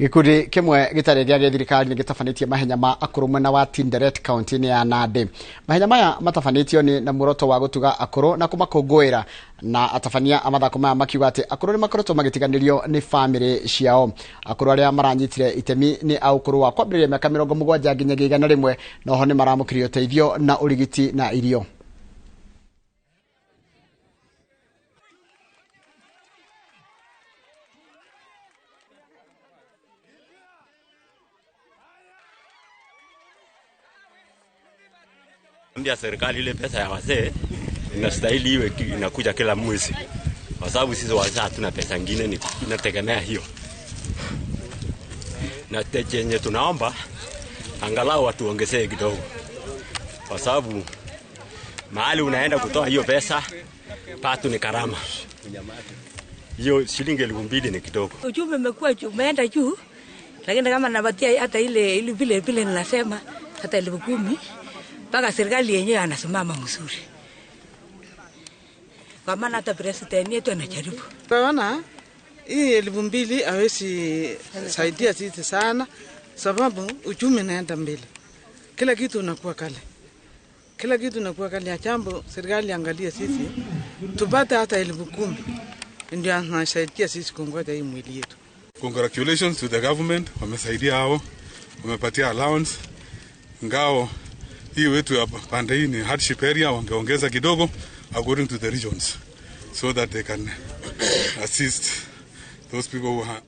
Gikundi kimwe gitari gĩa gĩthirikari nĩ gĩtabanĩtie mahenya ma akũrũ mwena wa Tinderet kaunti-inĩ ya Nandi. Mahenya maya matabanĩtio nĩ na muoroto wa gũtuga akũrũ na kũmakũngũĩra, na atabania a mathako maya makiuga atĩ akũrũ nĩ makoretwo magĩtiganĩrio nĩ bamĩrĩ ciao. Akũrũ arĩa maranyitire itemi nĩ a ũkũrũ wa kwambĩrĩria mĩaka 70 nginyagia 100, na oho nĩ maramũkĩrio ũteithio na ũrigiti na irio. Ambia serikali ile pesa ya wazee inastahili iwe inakuja kila mwezi, kwa sababu sisi wazee hatuna pesa nyingine, ni inategemea hiyo. Na chenye tunaomba angalau watuongezee kidogo, kwa sababu mahali unaenda kutoa hiyo pesa pato ni karama. Hiyo shilingi 2000 ni kidogo. Uchumi umekuwa umeenda juu, lakini kama napatia hata ile vile vile ninasema hata 10,000 mpaka serikali yenyewe anasimama mzuri. Kwa maana hata president yetu anajaribu. Tunaona hii 2000 hawezi saidia sisi sana, sababu uchumi unaenda mbele. Kila kitu unakuwa kale. Kila kitu unakuwa kale. Jambo serikali angalie sisi tupate hata 10,000 ndio anasaidia sisi kungoja hii mwili yetu. Congratulations to the government, wamesaidia hao, wamepatia allowance. Ngao hii wetu ya pande hii ni hardship area, wangeongeza kidogo according to the regions so that they can assist those people who are